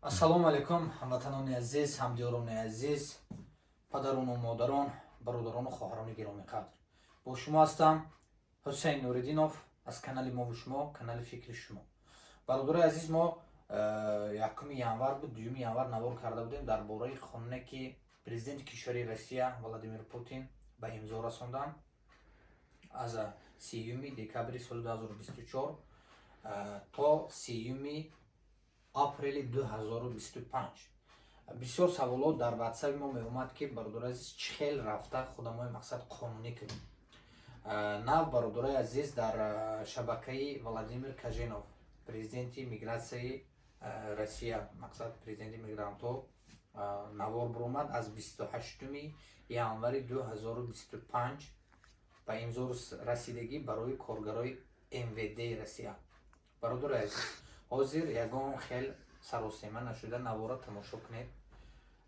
Ассалому алайкум, ҳамватанони азиз, ҳамдиёрони азиз, падарону модарон, бародарону хоҳарони гиромиқадр. Бо шумо ҳастам Ҳусейн Нуриддинов аз канали мову шумо, канали фикри шумо. Бародарои азиз, мо 1 январ буд, 2 январ навор карда будем дар бораи қонуне, ки президенти кишвари Россия Владимир Путин ба имзо расонданд аз 30 декабри соли 2024 то 30 апрели 2025. Бисёр саволот дар ватсаби мо меомад, ки, бародарои азиз, чӣ хел рафта худамои мақсад қонунӣ кунем. Нав, бародарои азиз, дар шабакаи Владимир Каженов, президенти мигратсияи Россия, мақсад президенти мигрантҳо, навор буромад. Аз 28 январи 2025 ба имзо расидагӣ барои коргарои МВД Россия. Бародарои азиз, ҳозир ягон хел саросема нашуда навора тамошо кунед.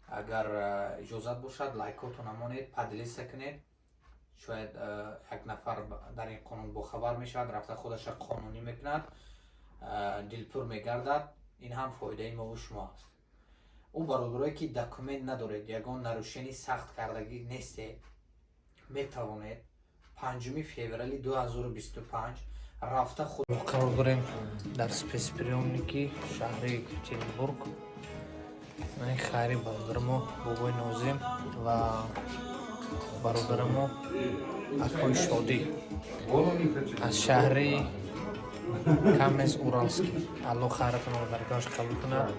Агар иҷозат бошад, лайкотона монед, поделиться кунед. Шояд як нафар дар ин қонун бохабар мешавад, рафта худаша қонунӣ мекунад, дилпур мегардад. Ин ҳам фоидаи мову шумо аст. Ӯ бародарое, ки документ надоред, ягон нарушение сахт кардагӣ нестед, метавонед 5 феврали 2025 рафта худ. Қарор дорем дар спецприёмники шаҳри Екатеринбург. Ин хайри бародарамо Бобои Нозим ва бародарамо Акои Шодӣ аз шаҳри Каменск Уралский. Аллоҳ хайратонро даргоҳаш қабул кунад.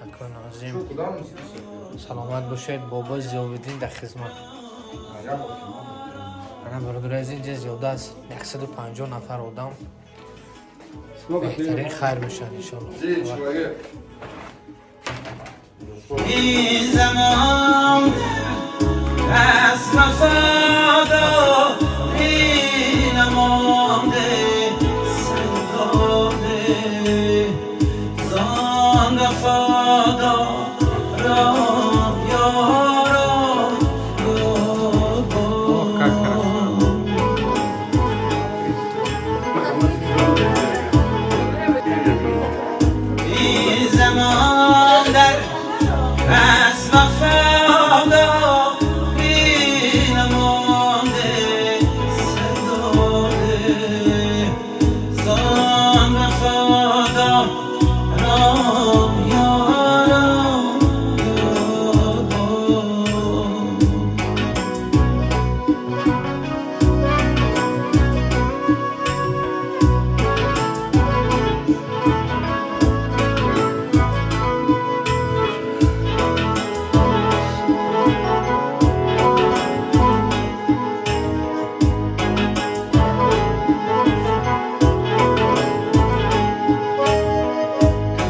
Акои Нозим, саломат бошед. Бобои Зиёвиддин дар хизмат. Ана, бародари азиз, инҷа зиёда аз 150 нафар одам беҳтарин хайр мешавад, иншоалло. Человек. این زمان از وفاداری نمانده سجاده زان وفاداران یاران. О, как хорошо. این زمان در پس وفاداری نمانده سداده زان وفاداران یاران یاد باد.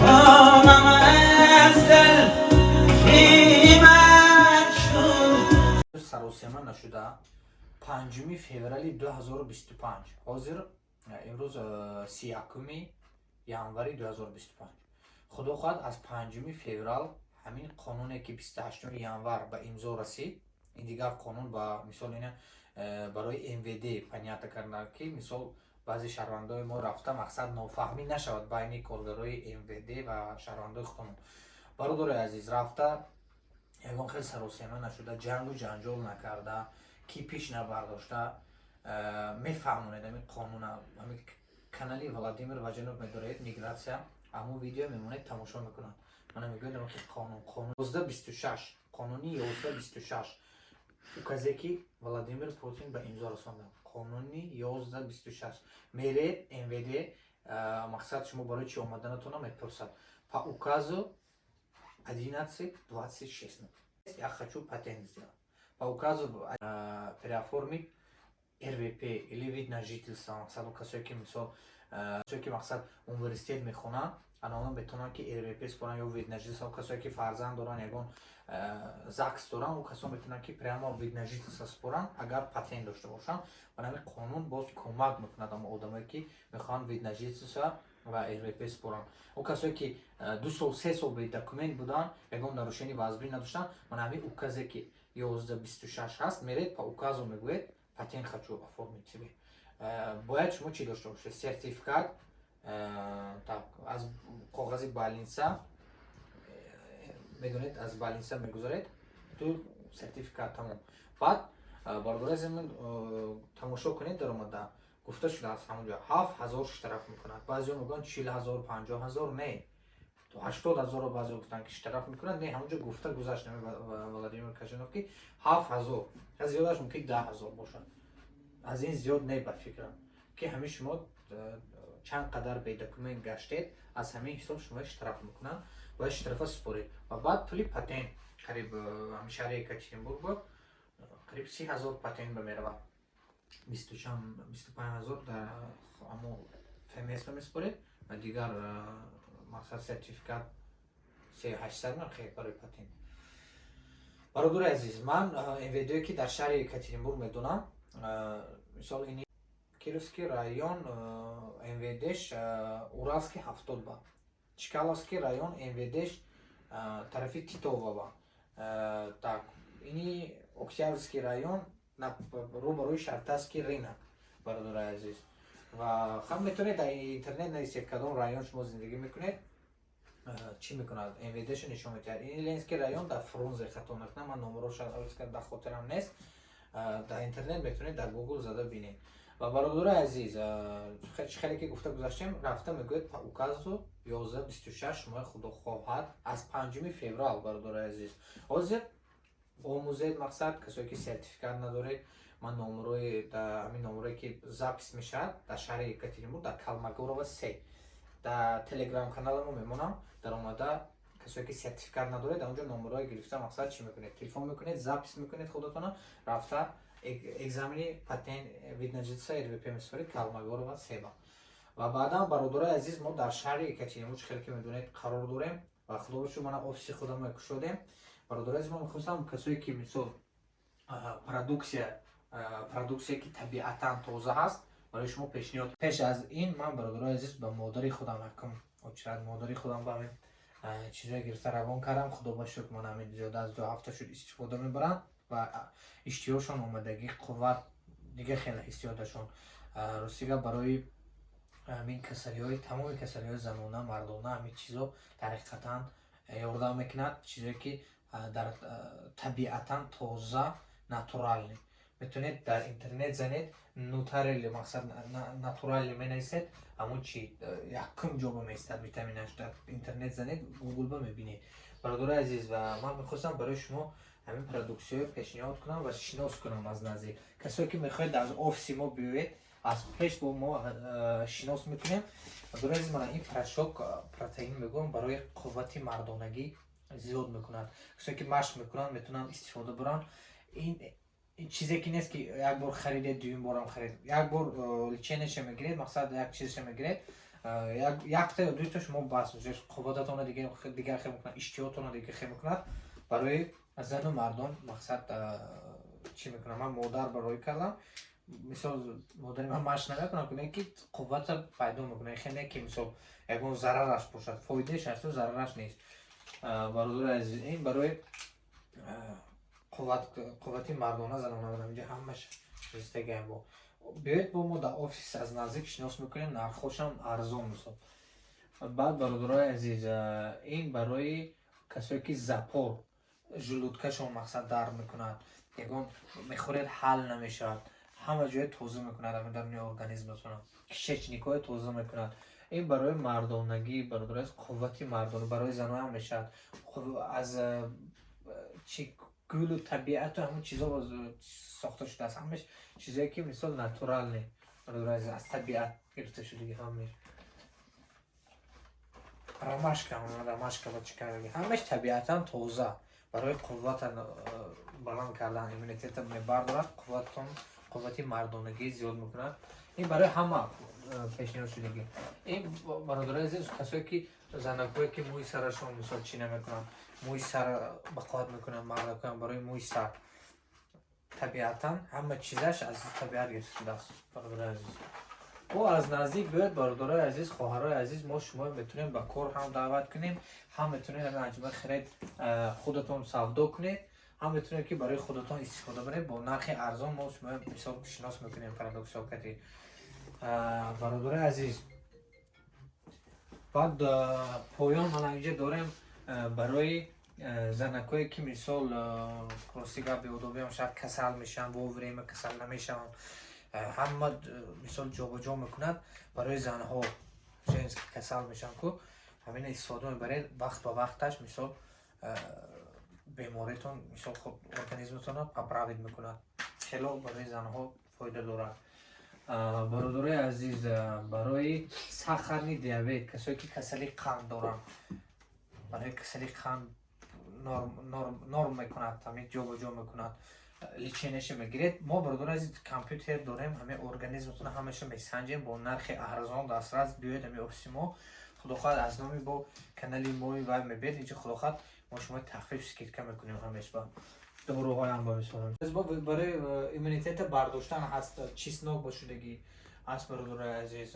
کامم از دل خیمت شد. Саросема нашуда 5 феврали 2025, ҳозир имрӯз 31 январи 2025, худо хоҳад, аз 5 феврал ҳамин қонуне, ки 28 январ ба имзо расид, ин дигар қонун, ба мисол, ина барои МВД понятно карда, ки мисол баъзе шаҳрвандои мо рафта мақсад нофаҳмӣ нашавад байни коргарои МВД ва шаҳрвандои худмон. Бародарои азиз, рафта ягон хел саросема нашуда, ҷангу ҷанҷол накарда, кипиш набардошта, мефаҳмонед ҳамин қонуна. Ҳамин канали Владимир Важенов медоред, мигратсия, ҳамун видео мемонед, тамошо мекунанд. Мана мегӯяд ки қонун 1126, қонуни 1126, указе, ки Владимир Путин ба имзо расонданд, қонуни 1126. Меред МВД, мақсад шумо барои чӣ омаданатона мепурсад. По указу 1126 я хочу патент сделать, по указу переоформить РВП или вид на жительство. Мақсад касое, ки мисол касое, ки мақсад университет мехонанд, ана онҳо метавонанд, ки РВП споранд ё вид на жительство. Касое, ки фарзанд доранд, ягон ЗАГС доранд, о касон метавонанд, ки прямо вид на жительство споранд, агар патент дошта бошанд. Ва ҳамин қонун боз кӯмак мекунад ама одамое, ки мехоҳанд вид на жительство ва РВП споранд. О касое, ки 2 сол, 3 сол бе документ буданд, ягон нарушение вазбӣ надоштанд, мана ҳамин указе, ки 1126 ҳаст, меред, по указу мегӯед: «Патент хочу оформить себе». Бояд шумо чӣ дошта бошед? Сертификат, так, аз коғази больница. Медонед, аз больница мегузаред, ду сертификат, тамом. Баъд, бародари азиз, тамошо кунед, даромада гуфта шудааст, ҳамонҷо 7000 штраф мекунад. Баъзеҳо мегӯянд 40 000, 50 000, не, то 80 000-ро баъзеҳо гуфтанд, ки штраф мекунад. Не, ҳамонҷо гуфта гузашт Владимир Кожанов, ки 7000, аз зиёдаш мумкин 10 000 бошад, аз ин зиёд не. Ба фикрам, ки ҳамин шумо чанд қадар бедокумент гаштед, аз ҳамин ҳисоб шумо штраф мекунанд. Бояд штрафа супоред ва баъд пули патент. Қариб ҳамин шаҳри Екатеринбург буд, қариб 30 000 патент ба меравад, бисту чанд, 25 000 дар ҳамо ФМС ба месупоред ва дигар мақсад сертификат се ҳаштсад мехе барои патент. Бародари азиз, ман МВД ки дар шаҳри Екатеринбург медонам, мисол, ини Кировский район МВДш Уральский 70 ба, Чкаловский район МВДш тарафи Титова ба, так, ини Октябрьский район рӯбарӯи Шарташский рынок. Бародари азиз, ва ҳам метавонед дар интернет нависед, кадом район шумо зиндагӣ мекунед, чӣ мекунад, МВДшо нишон медиҳад. Ини Ленинский район дар Фрунзе, хато накунам, ман номерошо дар хотирам нест. Дар интернет метавонед, дар Гугл зада бинед. Ва, бародари азиз, чӣ хеле ки гуфта гузаштем, рафта мегӯяд, по указу 1126 шумо, худо хоҳад, аз 5 феврал. Бародари азиз, ҳозир омӯзед. Мақсад, касое ки сертификат надоред, ман номерои, ҳамин номерое ки запись мешавад дар шаҳри Екатеринбург, дар Калмагорова 3, дар Телеграм каналамо мемонам. Даромада, касое ки сертификат надоред, дар онҷо номерое гирифта, мақсад, чӣ мекунед? Телефон мекунед, запись мекунед худатона, рафта экзамени патент, вид на жительство, РВП месупоред Калмагорова 3-ба. Ва баъдан, бародарои азиз, мо дар шаҳри Екатеринбург, хеле ки медонед, қарор дорем ва худо шукр, мана офиси худамо кушодем. Бародарои азиз, мо мехостам касое ки, мисол, продукция ки табиатан тоза ҳаст, барои шумо пешниҳод. Пеш аз ин ман, бародарои азиз, ба модари худам, якум очередь модари худам ба ҳамин чизое гирифта равон кардам. Худо ба шукр, ман ҳамин зиёда аз 2 ҳафта шуд, истифода мебарам ва иштиҳошон омадагӣ, қувват, дига хеле ҳиссиёташон. Ростига, барои ҳамин касалиҳои, тамоми касалиҳои занона, мардона, ҳамин чизо дар ҳақиқатан ёрдам мекунад. Чизое ки дар табиатан тоза, натуральный. Метавонед дар интернет занед, нутарели, мақсад, натуральный менависед, ҳамон чи якум ҷо ба меистад витаминаш. Дар интернет занед, Гугл ба мебинед. Бародарои азиз, ва ман мехостам барои шумо ҳамин продуксияро пешниҳод кунам ва шинос кунам аз наздик. Касое ки мехоҳед, аз офиси мо биёед, аз пеш бо мо шинос мекунем. Бародарои азиз, мана ин порошок протеин мегӯям, барои қуввати мардонагӣ зиёд мекунад. Касое ки машқ мекунанд, метавонанд истифода баранд. Ин чизе ки нест, ки як бор харидед, дуюм борам харид. Як бор лечениеша мегиред, мақсад, як чизша мегиред, якта ё дута шумо бас, қуввататонро дигар хел мекунад, иштиҳотонро дигар хел мекунад. Барои зану мардон, мақсад, чӣ мекунам, ман модар барои кардам. Мисол, модари ман машқ намекунам, кунем ки қуввата пайдо мекунад. Хеле ки, мисол, ягон зарараш бошад, фоидааш ҳасту зарараш нест. Бародари азиз, ин барои қуввати мардона, занона, инҷа ҳамаш ристагаем. Бо биёед, бо мо дар офис аз наздик шинос мекунем, нархҳошам арзон, мисол. Баъд, бародарои азиз, ин барои касое ки запор, желудкашон, мақсад, дард мекунад, ягон мехӯред, ҳал намешавад, ҳама ҷое тоза мекунад, ҳамин даруни организматона, кишечникҳое тоза мекунад. Ин барои мардонагӣ, бародари азиз, қуввати мардона, барои заноам мешавад. Аз чи, гулу табиату ҳамон чизо сохта шудааст. Ҳамаш чизое ки, мисол, натуральный, бародари азиз, аз табиат гирифта шудагӣ. Ҳамаш ромашка, ромашка ва чӣ кардаги, ҳамаш табиатан тоза. Барои қуввата баланд кардан, иммунитета мебардорад, қувватон, қуввати мардонагӣ зиёд мекунад. Ин барои ҳама пешниҳод шудагӣ. Ин, бародарои азиз, касое ки, занакҳое ки мӯи сарашон, мисол, чӣ намекунанд, мӯи сар бақувват мекунанд, мардакоям барои мӯи сар, табиатан ҳама чизаш аз табиат гирифта шудааст. Бародарои азиз, бо аз наздик биёед. Бародарои азиз, хоҳарои азиз, мо шумо метавонем ба кор ҳам даъват кунем, ҳам метавонед ҳамин анҷуман хиред, худатон савдо кунед, ҳам метавонед ки барои худатон истифода баред бо нархи арзон. Мо шумо, мисол, шинос мекунем продуксиё кати. Бародарои азиз, баъд поён мана инҷа дорем барои Занакое, ки мисол, рости гап, беодобиам, шояд касал мешаванд, вовремя касал намешаванд, ҳама мисол ҷобаҷо мекунад. Барои занҳо, женский касал мешаванд ку, ҳамина истифода мебаред вақт ба вақташ. Мисол, беморитон, мисол, хуб организмтонро поправить мекунад, хело барои занҳо фоида дорад. Бародарои азиз, барои сахарный диабет, касое ки касали қанд доранд, барои касали қанд норм мекунад, ҳамин ҷобаҷо мекунад, лечение ша мегиред. Мо, бародарои азиз, компютер дорем, ҳамин организмтона ҳамаша месанҷем, бо нархи арзон дастрас. Биёед ҳамин офиси мо, худо хоҳад, аз номи бо канали мои вай мебиед инҷо, худо хоҳад, мо шумо тахфиф, скидка мекунем ҳамеш ба доруҳоям. Ба мисол, барои иммунитета бардоштан ҳаст, чеснок ба шудагӣ ҳаст, бародарои азиз.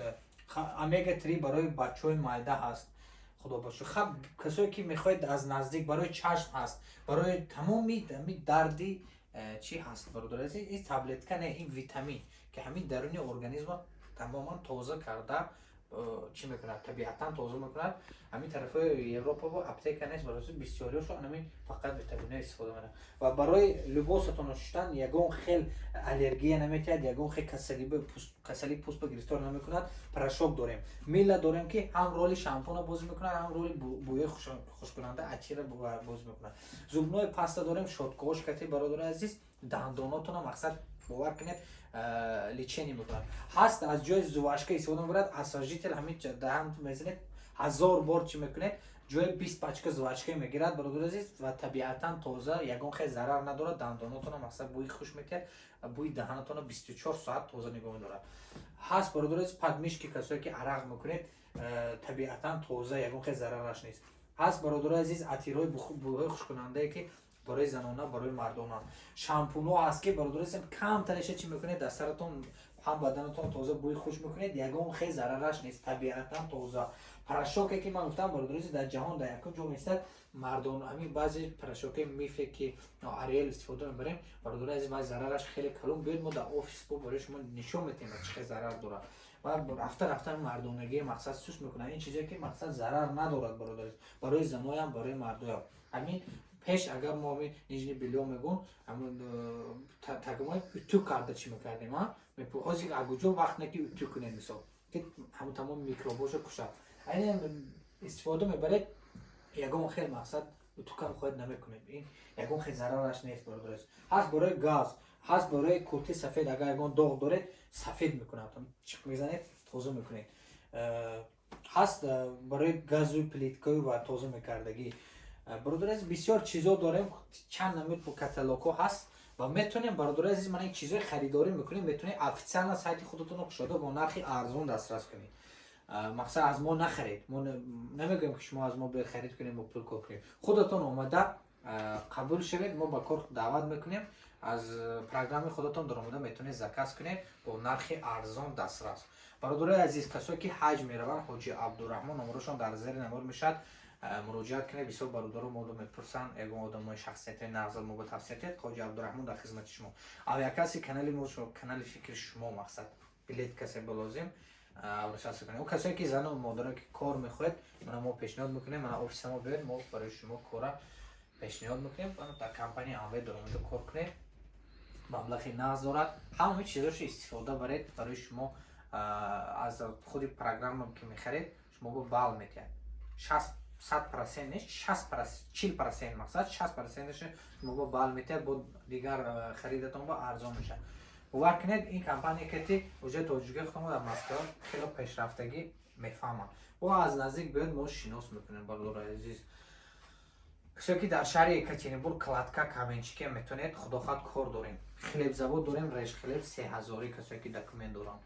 Омега 3 барои бачаҳои майда ҳаст, худо бошад. Хаб, касое ки мехоҳед аз наздик, барои чашм ҳаст, барои тамоми ами дарди чӣ ҳаст, бародари азиз. Ин таблетка не, ин витамин, ки ҳамин даруни организмро тамоман тоза карда, чӣ мекунад, табиатан тоза мекунад. Ҳамин тарафҳои Европа бо аптека нест, барои бисёриҳошо ҳамин фақат витаминҳо истифода мекунад. Ва барои либосатонро шуштан ягон хел аллергия наметиҳад, ягон хел касалии пӯст ба гирифтор намекунад. Порошок дорем, мыло дорем, ки ҳам роли шампуна бозӣ мекунад, ҳам роли бӯёи хушкунанда, атира бозӣ мекунад. Зубной паста дорем, щётка ҳош кати, бародари азиз, дандонотона, мақсад, бовар кунед, лечение мекунад. Ҳаст, аз ҷои жвачка истифода мебарад, освежитель, ҳамин даҳан мезанед, ҳазор бор чӣ мекунед, ҷои 20 пачка жвачка мегирад, бародари азиз, ва табиатан тоза, ягон хел зарар надорад. Дандонотона, мақсад, бӯи хуш метиҳад, бӯи даҳанатона 24 соат тоза нигоҳ медорад. Ҳаст, бародари азиз, подмышки, касое ки арақ мекунед, табиатан тоза, ягон хел зарараш нест. Ҳаст, бародари азиз, атирҳои бӯҳои хушкунандае, ки барои занона, барои мардона. Шампунҳо ҳаст, ки, бародари азиз, камтареша чӣ мекунед, дар саратон ҳам баданатон тоза, бӯи хуш мекунед, ягон хел зарараш нест, табиатан тоза. Порошок е ки ман гуфтам, бародари азиз, дар ҷаҳон дар якум ҷо меистад. Мардон, ҳамин баъзе порошок ои Мифе, ки Ариэл истифода мебарем, бародари азиз, вай зарараш хеле калон. Биёед, мо дар офис бо барои шумо нишон метиҳем, чӣ хел зарар дорад. Ва рафта рафта мардонагии, мақсад, сус мекунад. Ин чизе ки, мақсад, зарар надорад, бародари, барои заноям, барои мардоям. Ҳамин пеш агар мо ҳамин нижний бельё мегӯн, ҳамин тагмои утюг карда чӣ мекардем, а ҳозир агуҷо вақт не, ки утюг кунем, мисол, ки ҳамун тамоми микробошо кушад. Айн истифода мебаред, ягон хел, мақсад, утюг ам хоҳед намекунед, ин ягон хел зарараш нест, бародари. Ҳаст барои газ, ҳаст барои курти сафед, агар ягон доғ доред, сафед мекунад, чиқ мезанед, тоза мекунед. Ҳаст барои газу плиткаю ва тоза мекардагӣ. Бародари азиз, бисёр чизо дорем, чанд намуд каталогҳо ҳаст ва метавонем, бародари азиз, мана ин чизои харидорӣ мекунем, метавонед официально сайти худатонро кушода, бо нархи арзон дастрас кунед. Мақсад, аз мо нахаред, мо намегӯем, ки шумо аз мо биёед харид кунем, бо пул кор кунем. Худатон омада қабул шавед, мо ба кор даъват мекунем. Аз программаи худатон даромада метавонед заказ кунед, бо нархи арзон дастрас. Бародарои азиз, касое ки ҳаҷ мераванд, ҳоҷи Абдураҳмон, номерошон дар зери навор мешавад, муроҷиат кунед. Бисёр бародаро моро мепурсанд, ягон одамои шахсиятҳои нағза мо ба тавсия диҳед. Ҳоҷи Абдураҳмон дар хизмати шумо. Авиакасси канали мо, канали фикри шумо, мақсад, билет касе болозим, обращаться кунед. О касое ки зану модарое ки кор мехоҳед, мана мо пешниҳод мекунем, мана офиса мо биёед, мо барои шумо кора пешниҳод мекунем. Дар компанияи Амвей даромада кор кунед, маблағи нағз дорад. Ҳамаи чизошо истифода баред. Барои шумо аз худи программа ки мехаред, шумо бо балл метиҳад, 100% нест, 40%, мақсад, 60% аша шумо бо балл метиҳад, бо дигар харидатон бо арзон мешавад. Бовар кунед, ин компания кати уже тоҷикои худмо дар Москва хело пешрафтагӣ мефаҳманд. Бо аз наздик биёд, мо шинос мекунем. Бародарои азиз, касое ки дар шаҳри Екатеринбург, кладка, каменщик е метавонед, худо хоҳад, кор дорем. Хлебзавод дорем, решхлеб 3000-ӣ, касое ки документ доранд.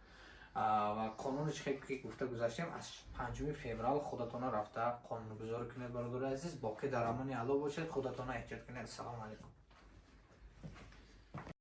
Ва қонуни чихе ки гуфта гузаштем, аз 5 феврал худатона рафта қонунгузорӣ кунед. Бародари азиз, боқӣ дар амони Алло бошед, худатона эҳтиёт кунед. Ассалому алайкум.